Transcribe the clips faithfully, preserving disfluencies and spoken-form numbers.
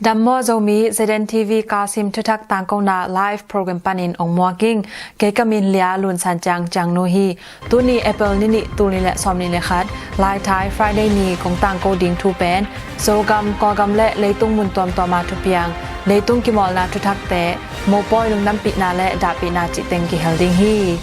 Dam maw Zomi, Z N T V Kasim thuthak tangkona live program panin ong muak ing. Kei ka min Lia Lun San Ciang Ciang Nu hi. Tuni April ni nih, tul nih le sawm nih le khat, Laithai Friday ni kong tangko ding thu pen Zogam, Kawlgam le leitung mun tuamtuama thupiang, leitung kimawlna thuthakte, mopawi lungdampihna le dahpihna cihteng kihel ding hi.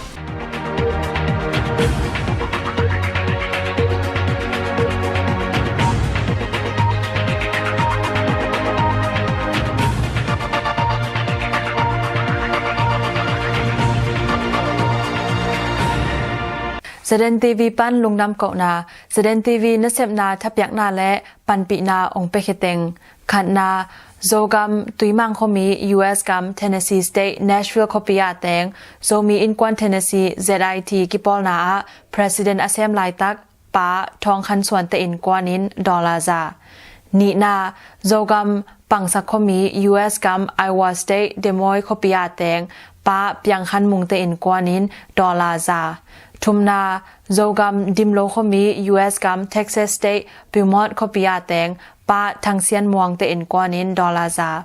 Z N T V pan lungdam kohna, Z N T V nasepna thapiakna le panpihna ong pia khiteng. Khatna, Zogam Tuimang khuami U S gam Tennessee State Nashville khuapi ah teng Zomi Innkuan Tennessee Z I T kipawlna ah President a sem laitak Pa Thawng Khan Suan te innkuan in dollar za. Nihna, Zogam Pangsak khuami U S gam Iowa State Des Moines khuapi ah teng Pa Piang Khan Mung te innkuan in dollar za. Thumna, Zogam Dimlo khuami U S gam Texas State Beaumont khuapi ah teng Pa Thang Sian Muang te innkuan in dollar za.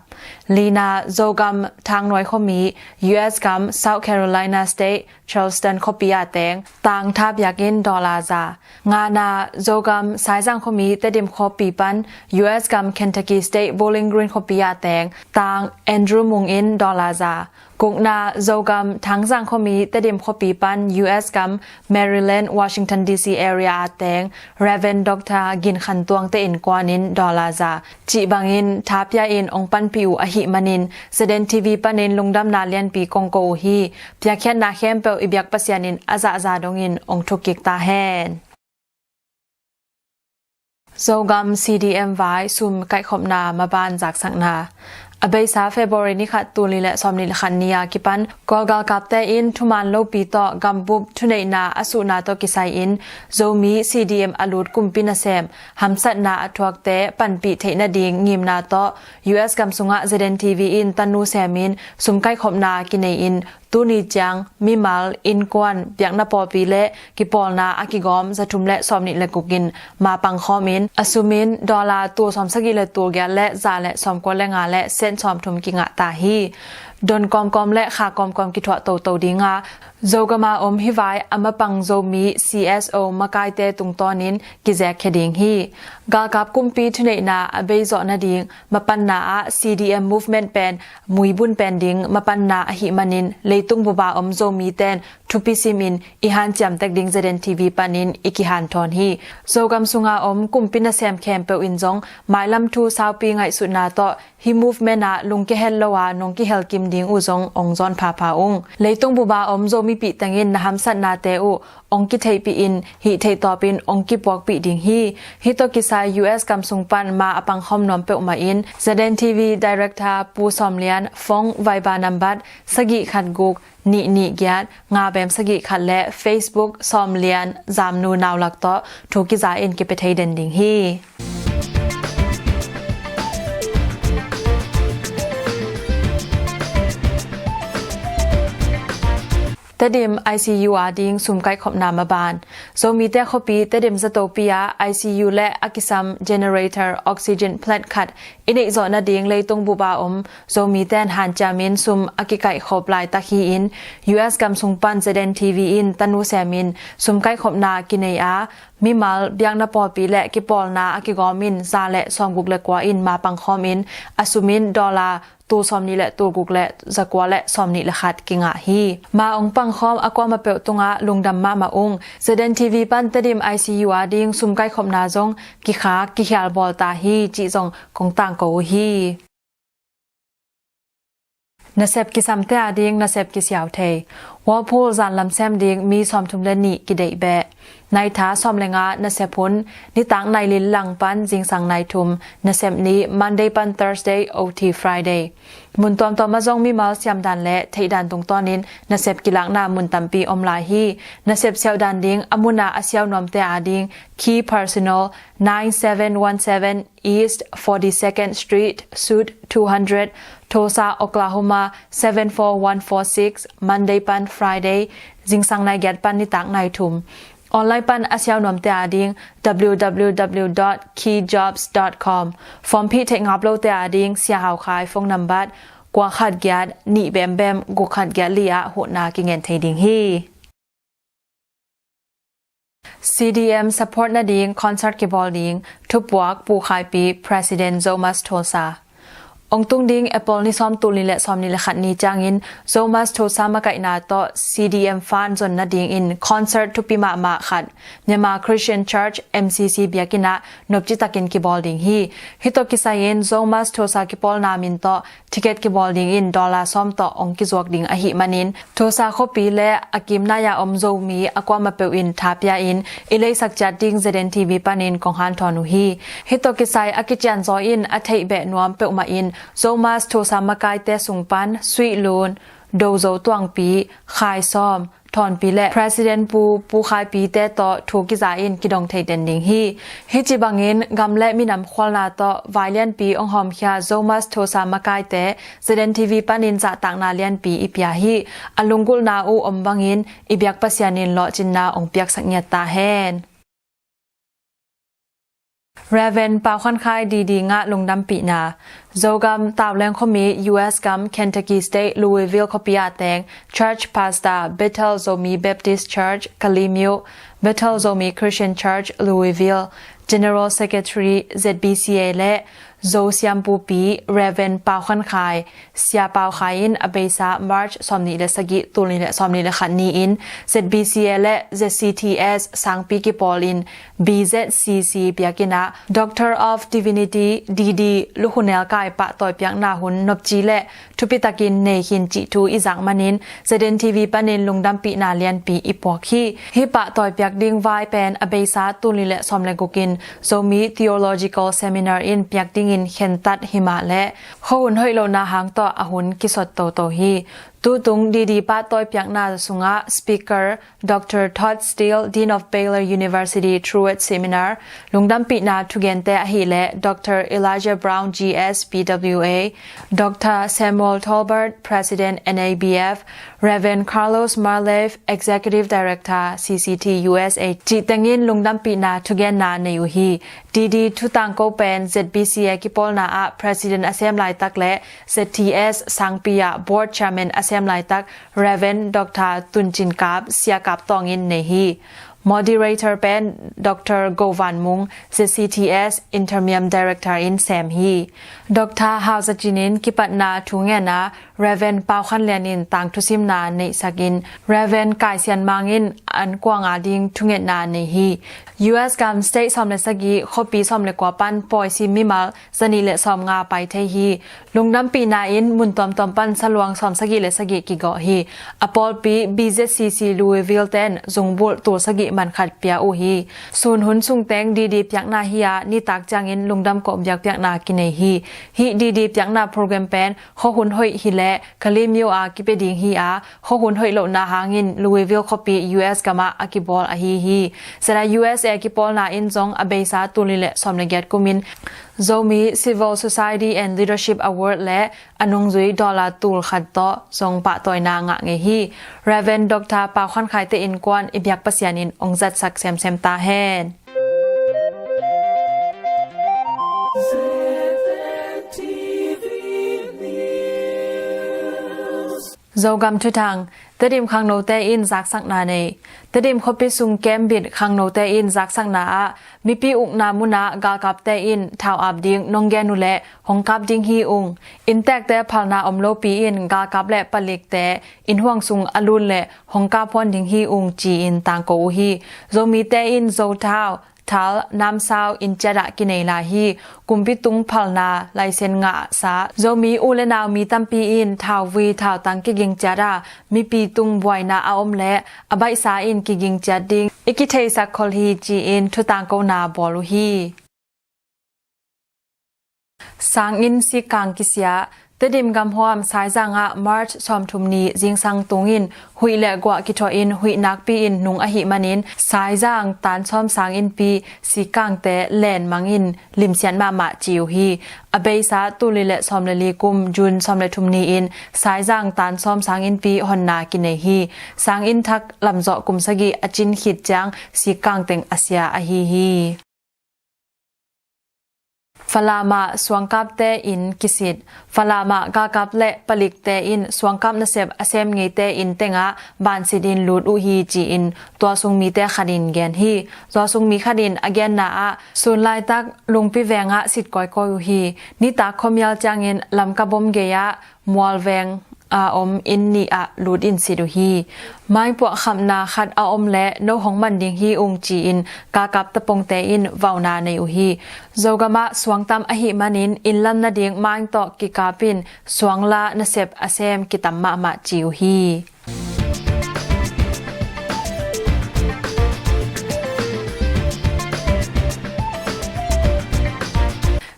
Lina, Zogam Thangnuai khuami U S gam South Carolina State Charleston khuapi ah teng tang thapiak in dollar za. Ngana, Zogam Saizang khuami Tedim khuapi pan U S gam Kentucky State Bowling Green khuapi ah teng tang Andrew Mung in dollar za. Gukna, Zogam Thangzang khuami Tedim khuapi pan U S gam Maryland, Washington D C area ah teng Reverend Doctor Gin Khan Tuang te innkuan in dollar za. Cih bangin thapia in ong panpih uh ahih manin Z N T V panin lungdamna lianpi kong ko uh hi. Piakkhiatna khempeuh i biak Pasian in a zahza dongin ong thuk kik ta hen. Zogam C D M vai sum kaihkhopna maban zaksakna. A beisa February ni khat, tul nih le sawm nih le khat ni a kipan Kawl galkapte in thuman lopi tawh gambup thuneihna a suhna tawh kisai in Zomi C D M a lut kumpi nasem hamsatna a thuakte panpih theih nading ngimna tawh U S gam sungah Z N T V in tanu semin sum kaihkhopna kinei in tuni ciang mimal, innkuan, biakna pawlpi le kipawlna a kigawm zathum le sawm nih le guk in ma pangkhawm in a sum in dollar tul sawm sagih le tul giat le za le sawm kua le nga le sen sawm thum kingah ta hi. Don kawmkawm le kha kawmkawm kithuah toto dinga Zogam a om hih vai a mapang Zomi C S O makaite tungtawnin kizekkhia ding hi. Galkap kumpi thuneihna a beizawh nading mapanna ah C D M movement pen muibun pen ding mapanna ahih manin leitung bup a om Zomi ten thupi simin i hanciam tek ding Z N T V panin i kihanthawn hi. Zogam sunga om kumpi nasem khempeuh in zong mailam thu saupi ngaihsutna tawh hih movement ah lungkia het lo a nong kihel kim ding uh zong ong zawn phapha ung. Leitung bup a om Zomipih tengin na hamsatnate uh ong kitheihpih in hih theihtawpin ong kipuakpih ding hi. Hih tawh kisai U S gam sung pan ma a pangkhawm nuam peuhmah in Z N T V Director Pu Sawm Lian phone Viber nambat sagih khat guk nih nih giat nga bem sagih khat le Facebook Sawm Lian Zamnu Naulak tawh thu kiza in kipia thei den ding hi. Tedim I C U a ding sum kaihkhopna maban. Zomite khuapi Tedim zatopi ah I C U le a kisam generator oxygen plant khat i neih zawh nading leitung bup a om Zomite in hanciamin sum a kikaihkhop laitak hi-in U S gam sung pan Z N T V in tanu semin sum kaihkhopna kinei a mimal, biakna pawlpi le kipawlna a kigawm in za le sawmguk le kua in ma pangkhawm in a sum in dollar tul sawm nih le tul guk le za kua le sawm nih le khat kingah hi. Ma ong pangkhawm a kuamah peuh tungah lungdam mahmah ung. Z N T V pan Tedim I C U a ding sum kaihkhopna zong kikhak kikhial bawl ta hi cih zong kong tangko uh hi. Nasep kisamte a ding nasep kisiau thei. Walpool zanlam sem ding mi sawmthum le nih kideih beh. Naitha sawm le nga nasep hun, nitak nai li lang pan zingsang nai thum, nasep ni Monday pan Thursday, O T Friday. Mun tuamtuam ah zong mimal siamdan le theihdan tungtawnin nasep kilakna mun tampi om lai hi. Nasep siauhdan ding a mun a a siau nuamte a ding Key Personal, nine seven one seven East forty-second Street, Suite two hundred, Tulsa, Oklahoma seven four one four six, Monday pan Friday, zingsang nai giat pan nitak nai thum. Online pan a siau nuamte ading www dot keyjobs dot com. Form phih theih ngap lote ading Sia Hau Khai phone number kua khat giat nih bem bem guk khat giat li ah huhna kingen thei ding hi. C D M support nading concert kibawl ding thupuak Pu Khai Pi, President Zomus Tulsa. Ong tung ding April ni sawm, tul nih le sawm nih le khat ni ciangin Zomus Tulsa makaihna tawh C D M fund zon nadingin concert thupi mahmah khat Myanmar Christian Church, M C C, biakinn ah nopci takin kibawl ding hi. Hih tawh kisai-in Zomus Tulsa kipawlna min tawh ticket kibawl dingin dollar sawm tawh ong kizuak ding ahih manin Tulsa khuapi le a kimnai-a om Zomi a kuamah peuh in tha pia-in i leisak ciat ding Z N T V panin kong hanthawn uh hi. Hih tawh kisai a kicianzaw in a theih beh nuam peuhmah in Zomus Tulsa makaite sung pan Suihlun, Dozo Tuangpi, Khai Sawm, Thawnpi le President Pu, Pu Khai Pi te tawh thu kiza in kidong thei den ding hi. Hih ci bangin gam le minam khualna tawh vai lianpi ong hawmkhia Zomus Tulsa makaite Z N T V panin zahtakna lianpi i pia hi. A lunggulhna uh om bangin i biak Pasian in lawhcinna ong piaksak ngiat ta hen. Reverend Pau Khan Khai D D ngah lungdampihna. Zogam Tauleng khuami, U S gam Kentucky State, Louisville khuapi ah teng Church Pastor, Bethel Zomi Baptist Church, Kalimyo, Bethel Zomi Christian Church, Louisville, General Secretary, Z B C A le Zo Siampupi, Reverend Pau Khan Khai, Sia Pau Khai in a beisa March sawmnih le sagih, tul nih le sawmnih le khat ni-in Z B C A le Z C T S sangpi kipawl in B Z C C biakinn ah Doctor of Divinity D D lukhunelkai pahtawi piakna hun nopci le thupitakin nei khin cih thu i zak manin Z N T V panin lungdampihna lianpi i puak hi. Hih pahtawi piak ding vai pen a beisa tul nih le sawm le guk in Zomi Theological Seminar in piak dingin khentat himah le khuahun hoih lohna hang tawh a hun kisot toto hi. Tutung D D pahtawi piakna sungah speaker Doctor Todd Steele, Dean of Baylor University Truett Seminar, lungdampihna thugente ahih leh Doctor Elijah Brown G S P W A, Doctor Samuel Tolbert, President N A B F, Reverend Carlos Marlev, Executive Director C C T U S A, cih tengin lungdampihna thugenna nei uh hi. D D thutangko pen Z B C A kipawlna ah President a sem laitak le Z T S sangpi ah Board Chairman a sem laitak Reverend Doctor Tun Cin Kap, Sia Kap Tawng in nei hi. Moderator pen Doctor Go Van Mung, Z C T S Interim Director in sem hi. Doctor Hau Za Cin in kipatna thu ngen a, Reverend Pau Khan Lian in tangthusimna neihsak in, Reverend Kai Sian Mang in an kuang ading thungetna nei hi. U S gam state sawm le sagih, khuapi sawm le kua pan pawisim mimal zanih le sawmnga pai thei hi. Lungdampihna in mun tuamtuam pan saluang sawmsagih le sagih kigawh hi. A pawlpi B Z C C Louisville ten zungbulh tul sagih man khat pia uh hi. Sun hun sungteng D D piakna hi a, nitak ciangin lungdam koh biakpiakna kinei hi. Hih D D piakna program pen khuahun hoih hi leh Kalimyo a kipia ding hi a, khuahun hoih lohna hangin Louisville khuapi U S gamah a kibawl ahi hi. Zeta U S A kipawlna in zong a beisa tul nih le sawm le giat kumin Zomi Civil Society and Leadership Award le a nungzui dollar tul khat tawh zong pahtawina ngah ngei hi. Reverend Doctor Pau Khan Khai te innkuan i biak Pasian in ong zatsak semsem ta hen. Zogam thuthang. Tedim khangnote in zaksakna nei. Tedim khuapi sung kembit khangnote in zaksakna ah mipi ukna munah galkapte in thau ap ding nong gen uh leh hong kap ding hi ung. Inntekte phalna om lopi in galkap le palikte innhuang sung a lut leh hong kap huan ding hi ung ci-in tangko uh hi. Zomite in Zothau, thal, namsau, inn ciat ah kinei lai hi. Kumpi tung phalna laisen ngahsa Zomi u le nau mi tampi in thauvui thautang kiging ciat a, mipi tung buaina a om leh a baihsa in kiging ciat ding i kitheisak khol hi ci-in thutangkona bawl uh hi. Sanginn sikkang kisia, Tedim gamhuam Saizang ah March sawmthum ni zingsang tungin huih le guah kithuah in huih nakpi in nung ahih manin Saizang Tansawm Sanginnpi sikkangte lenmang in limsiat mahmah ci uh hi. A beisa tul nih le sawm le li kum June sawm le thum ni-in Saizang Tansawm Sanginnpi honna kinei hi. Sanginn thak lamzawh kum sagih a cin khit ciang sikkang teng a sia ahi hi. Falam ah suangkapte in kisit. Falam ah galkap le palikte in suangkap nasep a sem ngeite inn tengah bansit in lut uh hi ci-in tualsung mite khat in gen hi. Tualsung mi khat in a genna ah sun laitak Lungpi vengah sit kawikawi uh hi. Nitak khuamial ciangin Lamka bom gei-ah Mual veng a om inn nih ah lut in sit uh hi. Maing puahkhamna khat a om leh no hong man ding hi ung ci-in galkap tapongte in vauna nei uh hi. Zogam ah suang tam ahih manin inn lam nading maing tawh kikap in suangla nasep a sem kitam mahmah ci uh hi.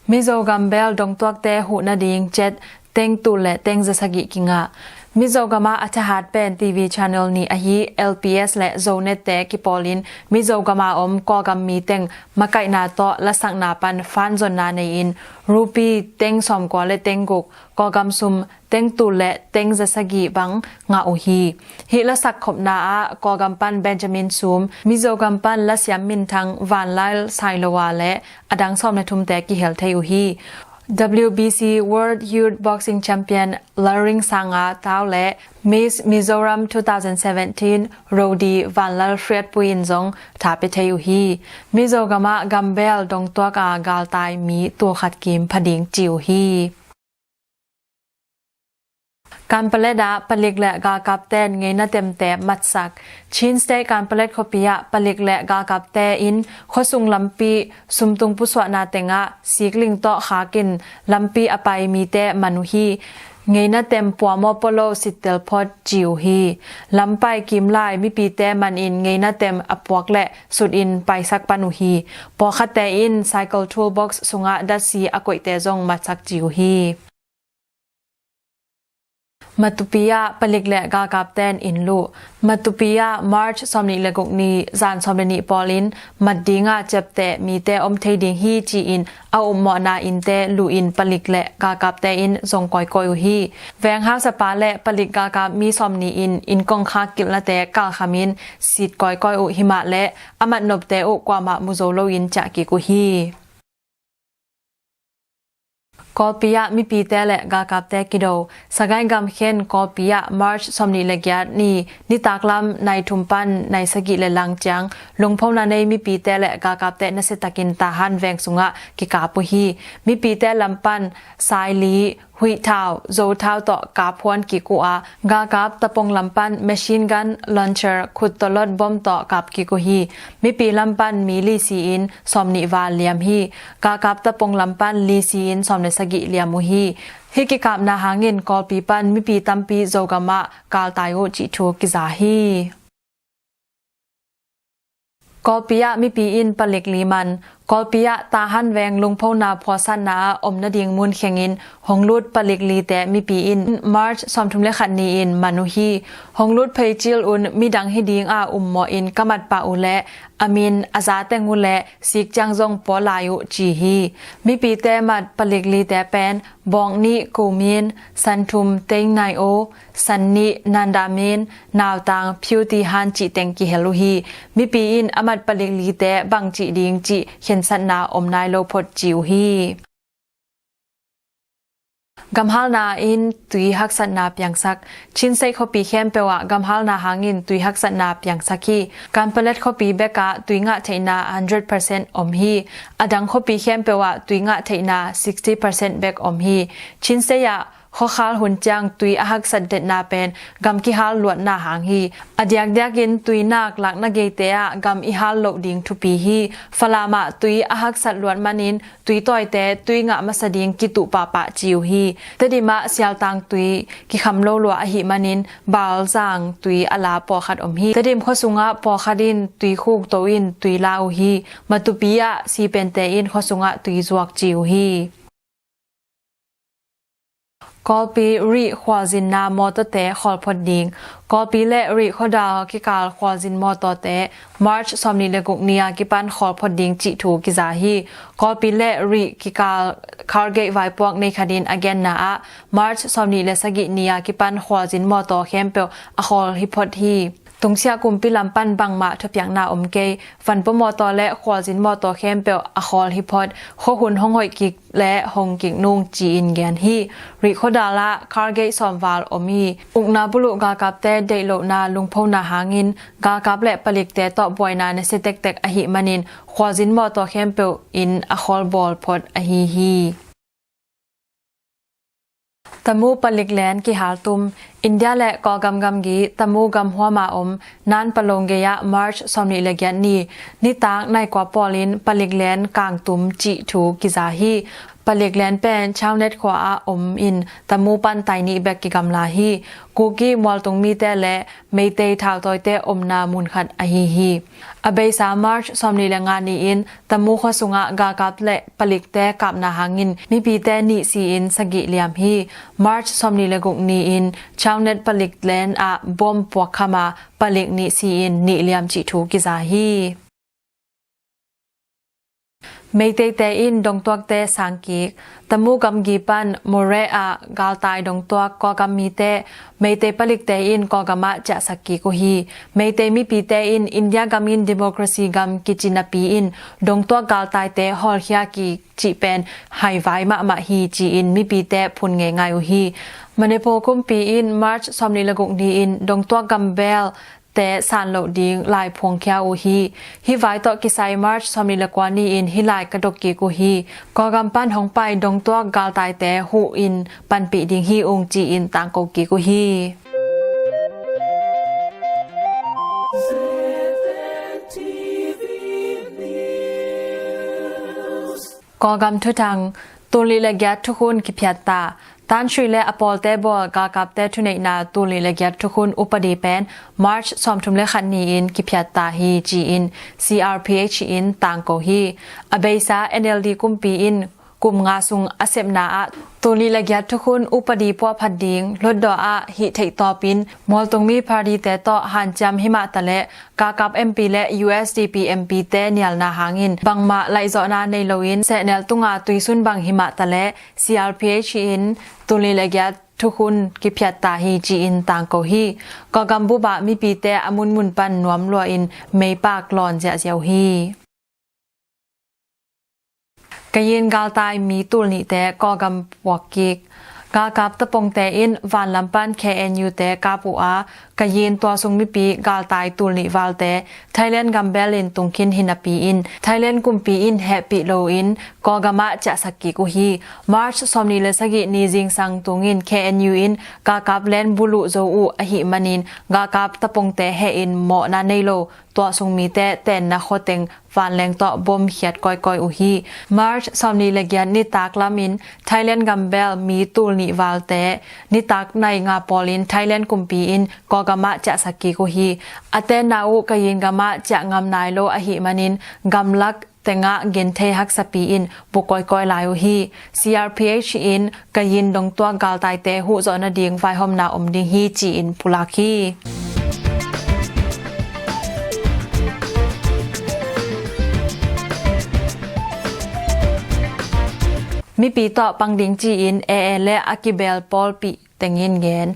Mizo gambel dongtuakte huh nading cet teng tul le teng za sagih kingah. Mizo gam ah a thahat pen T V channel nih ahi L P S le Zonet te kipawlin Mizo gam a om Kawlgam mi teng makaihna tawh lasakna pan fan zonna nei-in rupee teng sawmkua le teng guk, Kawlgam sum teng tul le teng za sagih bang ngah uh hi. Hih lasak khopna ah Kawlgam pan Benjamin Sum, Mizo gam pan lasiam minthang Vanlal Sailowa le a dang sawm le thumte kihel thei uh hi. W B C World Youth Boxing Champion Lalring Sanga Tau le Miss Mizoram two thousand seventeen Rodi Vanlal Hriatpui in zong tha pia thei uh hi. Mizo gam ah gambel dongtuak a galtai mi tul khat kim pha ding ci uh hi. Kanpalet ah palik le galkapten ngeina temte matsak. Chin State Kanpalet khuapi ah palik le galkapte in khuasung lampi sumtung pusuahna tengah sikling tawh khakin lampi a pai mite man uh hi. Ngeina tem puam aw pua lo sittel phot ci uh hi. Lampai kimlai mipite man in ngeina tem a puak le sut in paisak pan uh hi. Pawlkhatte in cycle toolbox sungah datsi a koihte zong matsak ci uh hi. Matupi ah palik le galkapten inn luh. Matupi ah March sawmnih le guk ni zan sawm le nih pawlin mat dinga ciapteh mite om thei ding hi ci-in a upmawhna innte luh in palik le galkapte in zong kawikawi uh hi. Veng hausapa le palik galkap mi sawmnih in inn kongkhak kilhnate kalkhamin sit kawikawi uh himah le a matnopte uh kuamah mu zo loin ciah kik uh hi. Kawlpi ah mipite le galkapte kido. Sagaing gam khen Kawlpi ah March sawmnih le giat ni nitaklam nai thum pan nai sagih le lang ciang lungphona nei mipite le galkapte nasiatakin Tahan veng sungah kikap uh hi. Mipite lam pan Saili, Huihthau, Zothau tawh kap huan kik uh a, galkap tapong lam pan machine gun launcher khuttolot bom tawh kap kik uh hi. Mipi lam pan mi li si-in sawmnih val liam hi. Galkap tapong lam pan li si-in sawm le sagih liam uh hi. Hih kikapna hangin Kawlpi pan mipi tampi Zogam ah kaltai uh cih thu kiza hi. Kawlpi ah mipi in palik li man. Kawlpi ah Tahan veng lungphona phualsanna ah om nading mun khengin hong lut palik lite mipi in March sawmthum le khat ni-in man uh hi. Hong lut pheicil un midang hi ding a ummawh in ka mat pah uh leh a min a za teng uh leh sik ciang zong pawl lai uh ci hi. Mipite mat palik lite pen Bawngnih Kumin, Santhum Teinai O, Sannih Nandamin, Nautang Phiuti Han cih teng kihel uh hi. Mipi in a mat palik lite bangcih ding cih khensatna om nai lo phot ci uh hi. Gamhalna in tui haksatna piangsak. Chin State khuapi khempeuh ah gamhalna hangin tui haksatna piangsak hi. Kanpalet khuapi bek ah tui ngah theihna hundred percent om hi. A dang khuapi khempeuh ah tui ngah theihna sixty percent bek om hi. Chin State ah khuakhal hun ciang tui a haksat detna pen gam kihal luatna hang hi. A diakdiakin tui nak lakna geite ah gam i hal loh ding thupi hi. Falam ah tui a haksat luat manin tui tawite tui ngah masa ding kituh pahpah ci uh hi. Tedim ah Sialtang tui kikham lo lua ahih manin Balzang tui a la pawlkhat om hi. Tedim khuasungah pawlkhat in tui khukto in tui la uh hi. Matupi ah sipente in khuasungah tui zuak ci uh hi. Kawlpi Rih khualzinna mawtawte khawlphot ding. Kawlpi le Rih khuadal kikal khualzin mawtawte March sawmnih le guk ni-a kipan khawlphot ding cih thu kiza hi. Kawlpi le Rih kikal Cargate vaipuak neikhat in a genna ah March sawmnih le sagih ni-a kipan khualzin mawtaw khempeuh a khawl hi phot hi. Tungsiah kumpi lam pan bangmah thupiakna om kei. Vanpua mawtaw le khualzin mawtaw khempeuh a khawl hi phot. Khuahun hong hoih kik le hong kik nung ci-in gen hi. Rih khuadal ah Cargate sawmval om hi. Ukna buluh galkapte deih lohna lungphona hangin galkap le palikte tawh buaina nasia tektek ahih manin khualzin mawtaw khempeuh in a khawl bawl phot ahi hi. Tamu palik len kihaltum. India le Kawlgam gamgi Tamu gamhuama om Nan Palong gei-ah March sawmnih le giat ni nitak nai kua pawlin palik len kangtum cih thu kiza hi. Palik len pen Chaunet khua-ah om in Tamu pan tai nih bek kigamla hi. Kuki mualtung mite le Meitei thautawite omna munkhat ahi hi. A beisa March sawmnih le nga ni-in Tamu khua sungah galkap le palikte kapna hangin mipite nih si-in sagih liam hi. March sawmnih le guk ni-in Chaunet palik len ah bom puakkhama palik nih si-in nih liam cih thu kiza hi. Meiteite in dongtuakte sangkik. Tamu gamgi pan Moreh ah galtai dongtuak Kawlgam mite Meitei palikte in Kawlgam ah ciahsak kik uh hi. Meitei mipite in India gam in democracy gam kici napi in dongtuak galtaite hawlkhia kik cih pen haivai mahmah hi ci-in mipite phun ngeingai uh hi. Manipur kumpi in March sawmnih le guk ni-in dongtuak gambel te san loh ding lai phuangkhia uh hi. Hih vai tawh kisai March sawmnih le kua ni-in hih lai ka dok kik uh hi. Kawlgam pan hong pai dongtuak galtaite huh in panpih ding hi ung ci-in tangko kik uh hi. Kawlgam thuthang. Tulnih le giat thukhun kiphiat ta. Tan Shwe le a pawlte bawl galkapte thuneihna tulnih le giat thukhun upadi pen March sawmthum le khat ni-in kiphiat ta hi ci-in C R P H in tangko hi. A beisa N L D kumpi in kum nga sung a sepna ah tulnih le giat thukhun upadi puahphat ding hlutdaw ah hih theihtawpin mualtungmi partyte tawh hanciam himah taleh galkap M P le U S D P M P te nialna hangin bangmah laihzawhna nei loin sehnel tunga tuisun bang himah taleh C R P H in tulnih le giat thukhun kiphiat ta hi ci-in tangko hi. Kawlgam bup ah mipite a munmun pan nuam lua in meipak lawn ziahziah uh hi. Kayin galtai mi tul nihte Kawlgam puak kik. Galkap tapongte in vanlam pan K N U te kap uh a, Kayin tualsung mipi galtai tul nih valte Thailand gambel in tungkhin hi napi in Thailand kumpi in hehpih loin Kawlgam ah ciahsak kik uh hi. March sawmnih le sagih ni zingsang tungin K N U in galkap len buluh zo uh ahih manin galkap tapongte heh in mawhna nei lo tualsung mite tenna khuateng vanleng tawh bom khiat kawikawi uh hi. March sawmnih le giat nitak lamin Thailand gambel mi tul nih valte nitak nai nga pawlin Thailand kumpi in Kawlgam ah ciahsak kik uh hi. A tenna uh Kayin gam ah ciah ngam nai lo ahih manin gamlak tengah genthei haksapi in bu kawikawi lai uh hi. C R P H in Kayin dongtuak galtaite huhzawh nading vaihawmna om ding hi ci-in pulak hi. Mipi tawh pang ding ci-in A A le a kibel pawlpi tengin gen.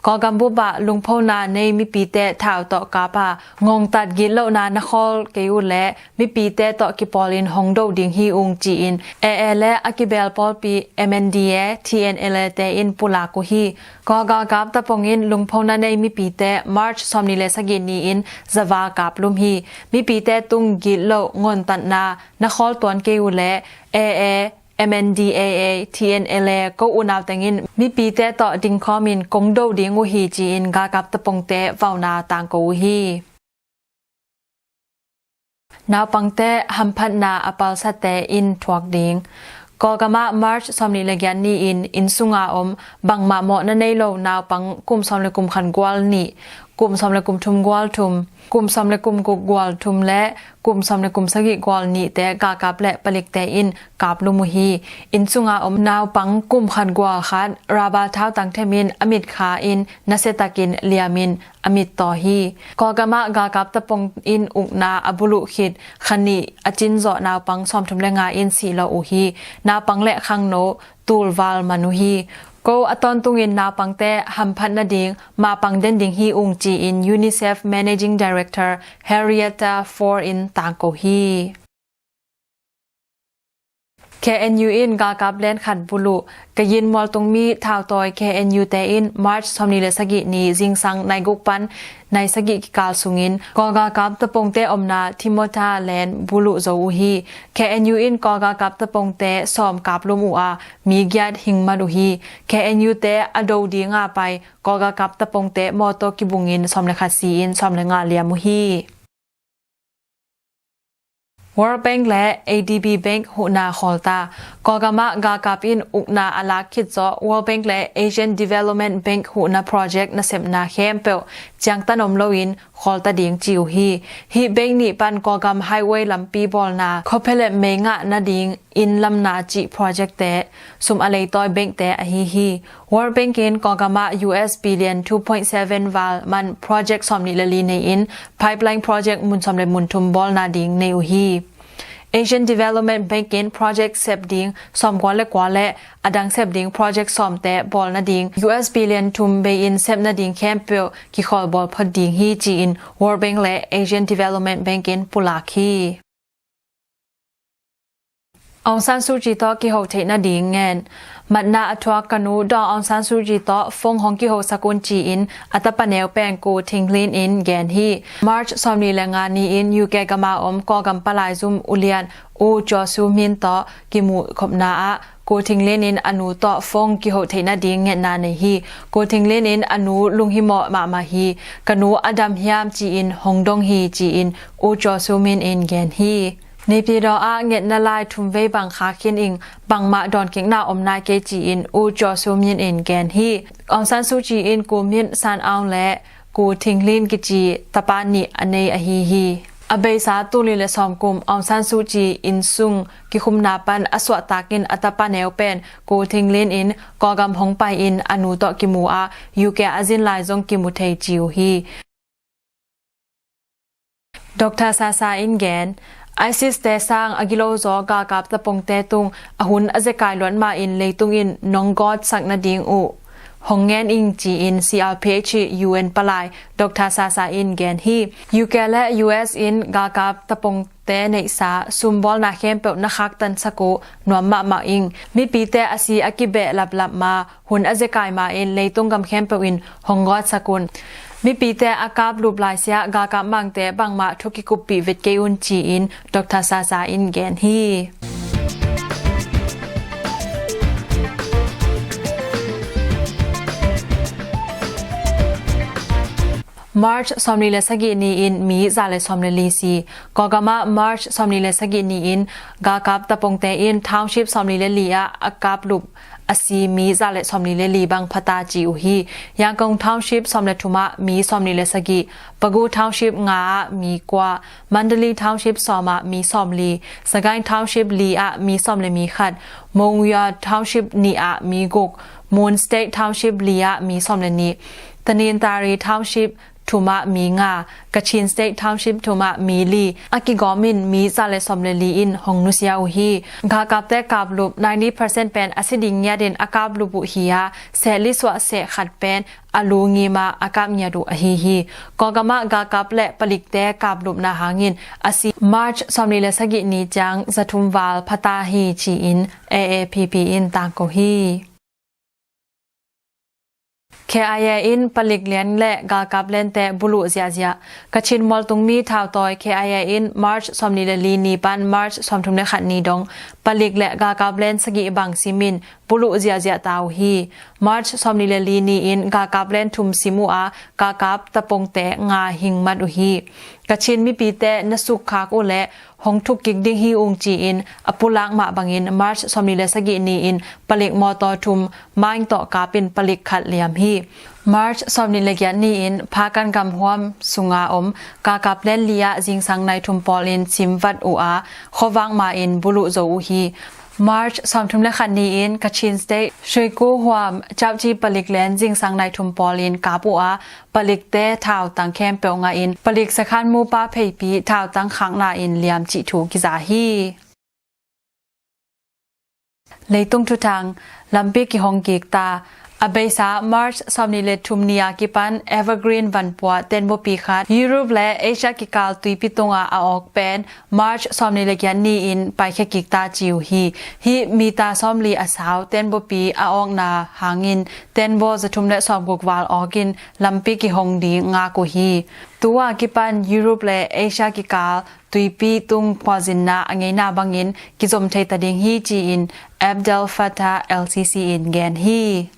Kawlgam bup ah lungphona nei mipite thau tawh kap a, ngongtat gitlohna na khawl kei uh leh mipite tawh kipawlin hong do ding hi ung ci-in A A le a kibel pawlpi M N D A, T N L A te in pulak uh hi. Kawlgalkap tapongin lungphona nei mipite March sawmnih le sagih ni-in zaval kap lum hi. Mipite tung gitloh ngontatna na khawl tuan kei uh leh A A, M N D A A, T N L A ko unau tengin mipite tawh dingkhawmin kong do ding uh hi ci-in galkap tapongte vauna tangko uh hi. Naupangte hamphatna a palsate in thuak ding. Kawlgam ah March sawmnih le giat ni-in inn sunga om bangmah mawhna nei lo naupang kum sawm le kum khat gual nih kum sawm le kum thum gual thum, kum sawm le kum guk gual thum le kum sawm le kum sagih gual nihte galkap le palikte in kaplum uh hi. Inn sunga om naupang kum khat gual khat rubber thautang them in a mit kha in nasiatakin liamin a mit taw hi. Kawlgamah galkap tapong in ukna a buluh khit kha nih a cinzawh naupang sawmthum le nga in sih lo uh hi. Naupang le khangno tulval man uh hi. Ko a tawntungin naupangte hamphat nading mapang den ding hi ung ci-in UNICEF Managing Director Henrietta Fore in tangko hi. K N U in galkap len khat buluh Kayin mualtung mi thautawi K N U te in March sawmnih le sagih ni zingsang nai guk pan nai sagih kikal sungin Kawl galkap tapongte omna Thimota len buluh zo uh hi. K N U in Kawl galkap tapongte sawm kaplum uh a mi giat hingmat uh hi. K N U te a do dinga pai Kawl galkap tapongte mawtaw kibungin sawm le khat si-in sawm le nga liam uh hi. World Bank le A D B Bank huhna khawlta. Kawlgamah galkap in ukna a lak khit zawh World Bank le Asian Development Bank huhna project nasepna khempeuh ciangtan om loin khawlta ding ci uh hi. Hih bank nih pan Kawlgam highway lampi bawlna, khawphelep mei ngah nading inn lamna cih project te sum a leitawi bank te ahi hi. World Bank in Kawlgamah U S billion two point seven val man project sawmnih le li nei in pipeline project mun sawm le mun thum bawlna ding nei uh hi. Asian Development Bank in project sep ding sawmkua le kua le a dang sep ding project sawmte bawl nading U S billion thum bei in sep nading khempeuh kikhawl bawl phot ding hi ci-in World Bank le Asian Development Bank in pulak hi. Aung San Suu Kyi tawh kiho theih nading ngen. Matna a thuak ka nu Daw Aung San Suu Kyi tawh phone hong kiho sak un ci-in a tapa neu pen Ko Thing Lin in gen hi. March sawmnih le nga ni-in U K gama om Kawlgam palai zum ulian U Kyaw Siew Myin tawh kimuh khopna ah Ko Thing Lin in a nu tawh phone kiho theih nading ngetna nei hi. Ko Thing Lin in a nu lunghimawh mahmah hi. Ka nu a dam hiam ci-in hong dong hi ci-in U Kyaw Siew Myin in gen hi. Naypyidaw ah ngetna lai thum vei bang khak khin ing, bangmah dawnkikna om nai kei ci-in U Kyaw Siew Myin in gen hi. Aung San Suu Kyi in Ko Myint Saint Aung le Ko Thing Lin kici tapa nih a nei ahi hi. A beisa tul nih le sawm kum Aung San Suu Kyi inn sung kikhumna pan a suahtak in a tapa neu pen Ko Thing Lin in Kawlgam hong pai in a nu tawh kimu a U K a zin lai zong kimu thei ci uh hi. Doctor Sasa in gen, ISIS te sang a gilo zaw galkap tapongte tung a hun a zekai luat ma in leitung in nong gawtsak nading uh hong ngen ing ci-in C R P H U N palai Doctor Sasa in gen hi. U K le U S in galkap tapongte neihsa sumbawlna khempeuh na khaktansak uh nuam mahmah ing. Mipite a si a kibeh laplap ma hun a zekai ma in leitung gam khempeuh in hong gawtsak un. Mipite a kaplup laisiah galkap mangte bangmah thu kikuppih vet kei un ci-in Doctor Sasa in gen hi. March sawmnih le sagih ni-in mi za le sawm le li si. Kawlgamah March sawmnih le sagih ni-in galkap tapongte in township sawmnih le li ah a kaplup a si mi za le sawmnih le li bang phata ci uh hi. Yangon township sawm le thum ah mi sawmnih le sagih, Bago township nga ah mi kua, Mandalay township sawm ah mi sawmli, Sagaing township li ah mi sawm le mi khat, Monywa township nih ah mi guk, Mon State township li ah mi sawm le nih, Tanintharyi township thum ah mi nga, Kachin State township thum ah mi li a kigawm in mi za le sawm le li in hong nusia uh hi. Galkapte kaplup ninety percent pen a si ding ngiat in a kaplup uh hi a, sehli suah seh khat pen a lu ngim ah a kap ngiat uh ahi hi. Kawlgamah galkap le palikte kaplupna hangin a si March sawmnih le sagih ni ciang za thum val phata hi ci-in A A P P in tangko hi. K I A in palik lian le galkap lente buluh ziahziah. Kachin mualtung mi thautawi K I A in March sawmnih le li ni pan March sawmthum le khat ni dong palik le galkap len sagih bang simin buluh ziahziah ta uh hi. March sawmnih le li ni-in galkap len thum sim uh a galkap tapongte nga hingmat uh hi. Kachin mipite na sukkhak uh le hong thukkik ding hi ung ci-in a pulak mah bangin March sawmnih le sagih ni-in palik mawtaw thum mine tawh kap in palik khat liam hi. March sawmnih le giat ni-in Phakan gamhuam sunga om galkap len li ah zingsang nai thum pawlin simvat uh a, khuavak ma-in buluh zo uh hi. March sawmthum le khat ni-in Kachin State Shuiku huam Chauchi palik len zingsang nai thum pawlin kap uh a, palikte thautang khempeuh ngahin palik sakhan mupa pheipi thautang khakna in liam cih thu kiza hi. Leitung thuthang, lampi kihong kik ta. A beisa March sawmnih le thum ni a kipan Evergreen vanpua tenbopi khat Europe le Asia kikal tuipi tungah a awk pen March sawmnih le giat ni-in paikhia kik ta ci uh hi. Hih mita sawmli a sau tenbopi a awkna hangin tenbo zathum le sawmguk val awkin lampi kihong ding ngak uh hi. Tu a kipan Europe le Asia kikal tuipi tung khualzinna a ngeina bangin kizom thei ta ding hi ci-in Abdel Fattah El Sisi in gen hi.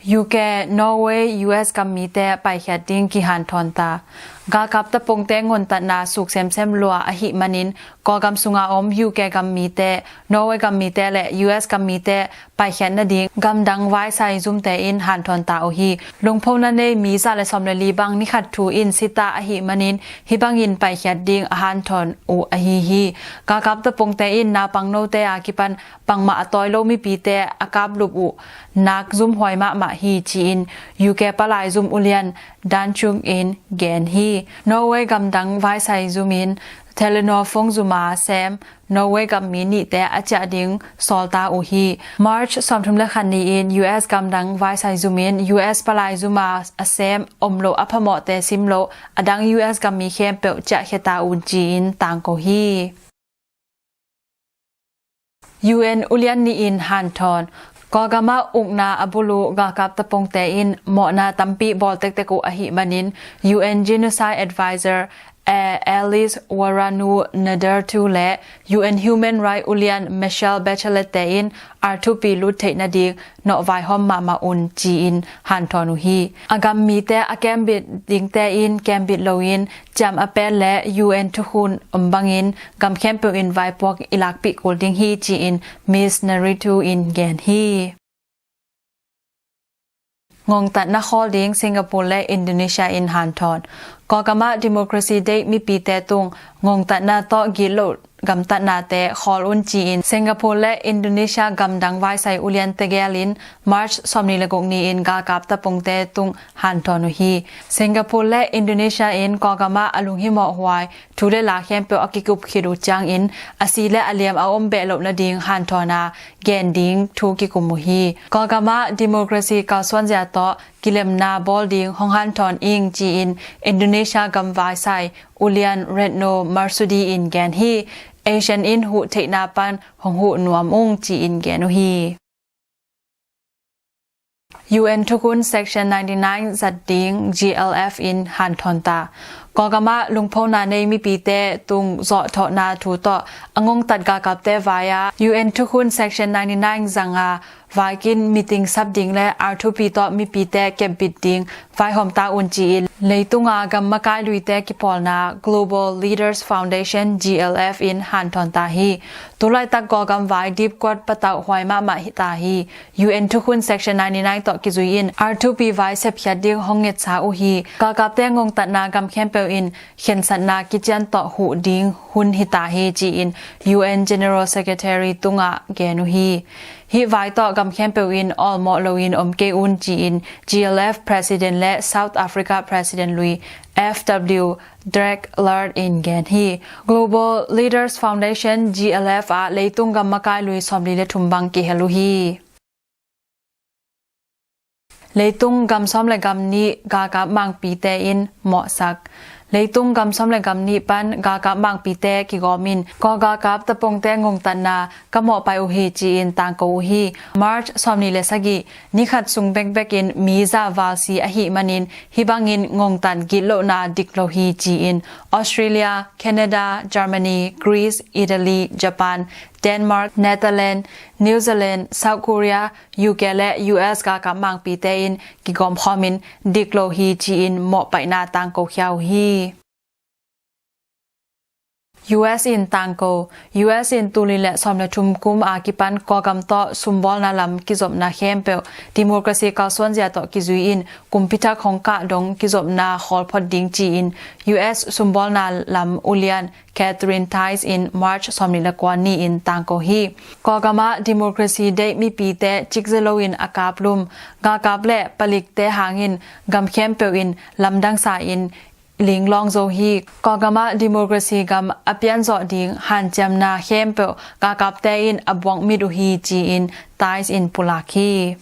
U K, Norway, U S gammite paikhiat ding kihanthawn ta. Galkap tapongte ngontatna suk semsem lua ahih manin Kawlgam sunga om U K gammite, Norway gammite le U S gammite paikhiat nading gamdang vaisai zumte in hanthawn ta uh hi. Lungphona nei mi za le sawm le li bang ni khat thu in sita ahih manin hih bangin paikhiat ding a hanthawn uh ahi hi. Galkap tapongte in naupang note a kipan bangmah a tawi lo mipite a kaplup uh nak zumhuai mahmah hi ci-in U K palai zum ulian Dan Chung in gen hi. Norway gamdang vaisai zum in Telenor phone zuma sem Norway gammi nihte a ciah ding sawlta uh hi. March sawmthum le khat ni-in U S gamdang vaisai zumin U S palai zuma a sem om lo a phamawhte sim lo a dang U S gammi khempeuh ciahkhia ta un ci-in tangko hi. U N ulian nih in hanthawn. Kawlgamah ukna a buluh galkap tapongte in mawhna tampi bawl tektek uh ahih manin U N Genocide Advisor Alice Waranu Nadartu le U N Human Rights ulian Michelle Bachelet te in R two P lut theih nading nawh vaihawm mahmah un ci-in hanthawn uh hi. A gammite a kembit dingte in kembit loin ciam a pet le U N thukhun om bangin gam khempeuh in vaipuak i lakpih kul ding hi ci-in Miss Naritu in gen hi. Ngongtatna khawl ding Singapore le Indonesia in hanthawn. Kawlgamah Democracy Day mipite tung ngongtatna tawh gitloh gamtatnate khawl un ci-in Singapore le Indonesia gamdang vaisai ulian tegel in March sawmnih le guk ni-in galkap tapongte tung hanthawn uh hi. Singapore le Indonesia in Kawlgamah a lunghimawh huai thu le la khempeuh a kikup khit uh ciangin a si le a liam a om beh loh nading hanthawn a gen ding thu kikum uh hi. Kawlgamah democracy kalsuanzia tawh kilemna bawl ding hong hanthawn ing ci-in Indonesia gam vaisai ulian Retno Marsudi in gen hi. Asian in huh theihna pan hong huh nuam ung ci-in gen uh hi. U N thukhun Section ninety nine zat ding G L F in hanthawn ta. Kawlgamah lungphona nei mipite tung zawhthawhna thu tawh a ngongtat galkapte vai-a U N thukhun Section ninety nine zanga vaikin meeting sap ding le R two P tawh mipite kempit ding vaihawm ta un ci-in leitunga gam makai luite kipawlna Global Leaders Foundation G L F in hanthawn ta hi. Tulaitak Kawlgam vai dipkuat patauh huai mahmah hi ta hi. U N thukhun Section ninety nine tawh kizui in R two P vai sepkhiat ding hong ngetsa uh hi. Galkapte ngongtatna gam khempeuh in khensatna kician tawh huh ding hun hi ta hi ci-in U N General Secretary tungah gen uh hi. Hih vai tawh gam khempeuh in awlmawh loin om kei un ci-in G L F President le South Africa President lui F W Drake Lard in gen hi. Global Leaders Foundation G L F ah leitung gam makai lui sawmli le thum bang kihel uh hi. Leitung gam sawm le gam nih galkap mangpite in mawhsak. Leitung gam sawm le gam nih pan galkap mangpite kigawm in Kawl galkap tapongte ngongtatna ka mawhpaih uh hi ci-in tangko uh hi. March sawmnih le sagih ni khat sung bekbek in mi za val si ahih manin hih bangin ngongtat gitlohna dik lo hi ci-in Australia, Canada, Germany, Greece, Italy, Japan, Denmark, Netherlands, New Zealand, South Korea, U K le U S galkap mangpite in kigawmkhawm in dik lo hi ci-in mawhpaihna tangko khia uh hi. U S in tangko. U S in tul nih le sawm le thum kum a kipan Kawlgam tawh sumbawlna lam kizopna khempeuh democracy kalsuanzia tawh kizui in kumpi thak hong kah dong kizopna khawl phot ding ci-in U S sumbawlna lam ulian Katherine Tice in March sawmnih le kua ni-in tangko hi. Kawlgam ah democracy deih mipite cikzia loin a kaplum, galkap le palikte hangin gam khempeuh in lamdang sa-in linglawng zo hi. Kawlgam ah democracy gam a pianzawh ding hanciamna khempeuh galkapte in a buak mit uh hi ci-in Tice in pulak hi.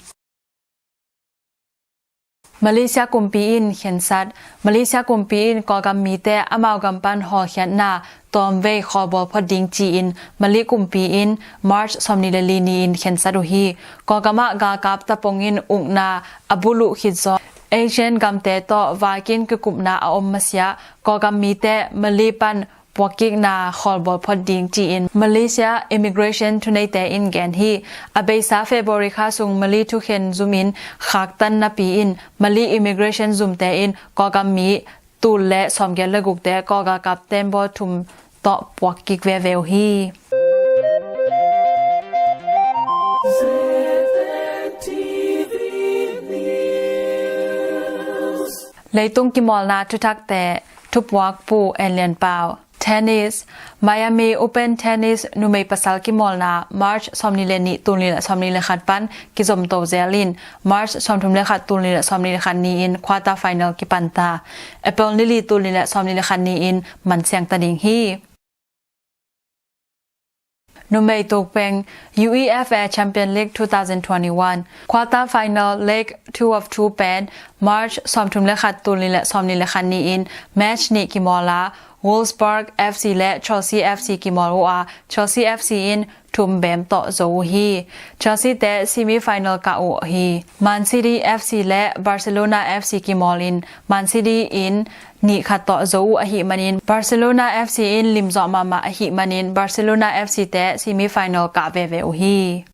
Malaysia kumpi in khensat. Malaysia kumpi in Kawlgam mite amau gam pan hawlkhiatna tawmvei khawlbawl phot ding ci-in Malay kumpi in March sawmnih le li ni-in khensat uh hi. Kawlgam ah galkap tapong in ukna a buluh khit zaw Asian gamte tawh vaikin kikupna a om masiah Kawlgam mite Malay pan puakkikna khawlbawl phot ding ci-in Malaysia immigration thuneite in gen hi. A beisa February kha sung Malay thukhen zum in khaktan napi in Malay immigration zumte in Kawlgam mi tul le sawmgiat le gukte Kawlgam galkap tembaw thum tawh puakkik veve uh hi. Leitung kimawlna thuthakte thupuak Pu En Lian Pau. Tennis. Miami Open Tennis numei pasal kimawlna March sawmnih le nih, tul nih le sawmnih le khat pan kizomto zel in March sawmthum le khat, tul nih le sawmnih le khat ni-in quarter final kipanta. April ni li, tul nih le sawmnih le khat ni-in mansiang ta ding hi. Numei tukpeng UEFA Champion League two thousand twenty-one quarter final leg two of two pen March sawmthum le khat, tul nih le sawmnih le khat ni-in match nih kimawla Wolfsburg F C le Chelsea F C kimawl uh a, Chelsea F C in thum bem tawh zo uh hi. Chelsea te semi final kah uh hi. Man City F C le Barcelona F C kimawl in Man City in nih khat tawh zo uh ahih manin Barcelona F C in limzawh mahmah ahih manin Barcelona F C te semi final kah veve uh hi.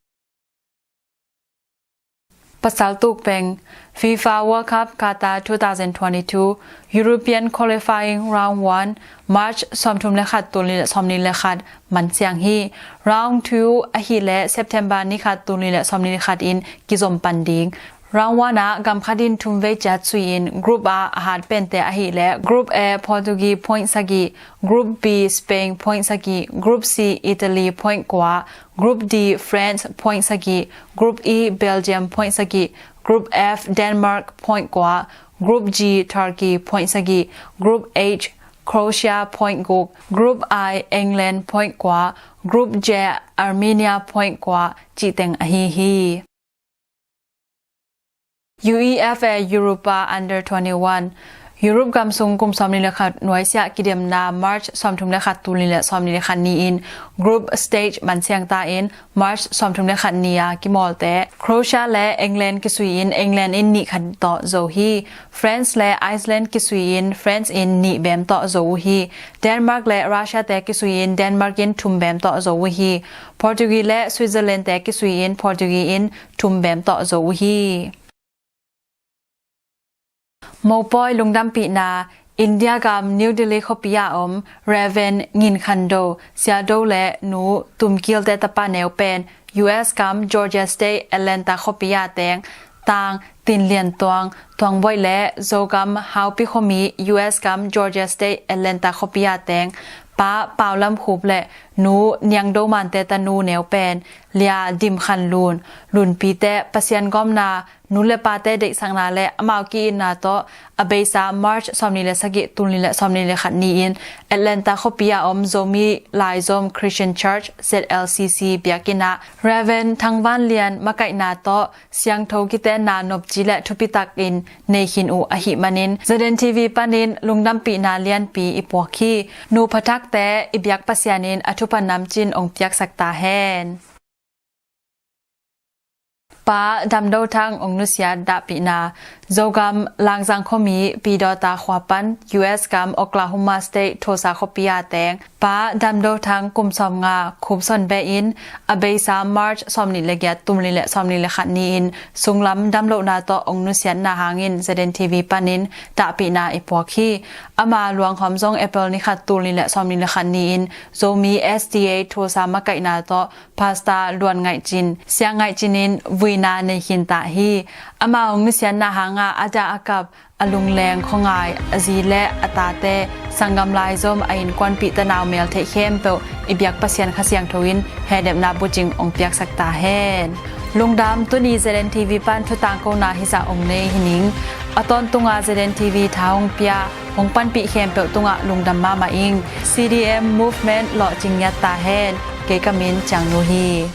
Pasal tukpeng. FIFA World Cup Qatar two thousand twenty-two European Qualifying Round one March sawmthum le khat, tul nih le sawmnih le khat mansiang hi. Round two ahih le September ni khat, tul nih le sawmnih le khat in kizom pan ding. Round one ah gam khat in thum vei ciat sui in group ah a hat pente ahih le Group A Portugal point sagih, Group B Spain point sagih, Group C Italy point kua, Group D France point sagih, Group E Belgium point sagih, Group F Denmark point kua, Group G Turkey point sagih, Group H Croatia point guk, Group I England point kua, Group J Armenia point kua cih teng ahi hi. UEFA Europa Under twenty-one. Europe gam sung kum sawmnih le khat nuaisiah kidemna March sawmthum le khat, tul nih le sawmnih le khat ni-in group stage mansiang ta in March sawmthum le khat ni-a kimawlte Croatia le England kisui in England in nih khat tawh zo hi. France le Iceland kisui in France in nih bem tawh zo uh hi. Denmark le Russia te kisui in Denmark in thum bem tawh zo uh hi. Portugal le Switzerland te kisui in Portugal in thum bem tawh zo uh hi. Mopawi lungdampihna. India gam New Delhi khuapi a om Reverend Ngin Khan Do, Sia Do le Nu Tum Kil te tapa neu pen U S gam Georgia State Atlanta khuapi a teng Tang Tin Lian Tuang, Tuang Boih le Zogam Haupi khuami U S gam Georgia State Atlanta khuapi a teng Pa Pau Lam Khup le Nu Niang Do Man te tanu neu pen Lia Dim Khan Lun, Lunpi te Pasian gawmna, nu le pate deihsakna le amau ki-itna tawh a beisa March sawmnih le sagih, tul nih le sawmnih le khat ni-in Atlanta khuapi a om Zomi Laizom Christian Church, Z L C C biakinn ah Reverend Thang Van Lian makaihna tawh siangtho kitenna nopci le thupitak in nei khin uh ahih manin Z N T V panin lungdampihna lianpi i puak hi. Nu phathakte i biak Pasian in a thupha namcin ong piaksak ta hen. Pa Damdo Thang ong nusiat dahpihna. Zogam Langzang khuami Pidawta khua pan U S gam Oklahoma State Tulsa khuapi a teng Pa Damdo Thang kum sawmnga khupson beh in a beisa March sawmnih le giat, tul nih le sawmnih le khat ni-in sunglam damlohna tawh ong nusiatna hangin Z N T V panin dahpihna i puak hi. Ama luanghawm zong April ni khat, tul nih le sawmnih le khat ni-in Zomi S D A Tulsa makaihna tawh Pastor Luan Ngaih Cin, Siang Ngaih Cin in vuina nei khin ta hi. Ama ong nusiatna hanga a dah a kap, a lungleng khuangai, a zi le a tate, sanggam laizom, a innkuanpihte, naumel theih khempeuh i biak Pasian Kha Siangtho in hehnemna bucing ong piaksak ta hen. Lungdam. Tuni Z N T V pan thutangkona hizah ong nei hi ning. A tawntunga Z N T V tha hong pia, hong panpih khempeuh tungah lungdam mahmah ing. C D M Movement lawhcing ngiat ta hen. Kei ka min Ciang Nu hi.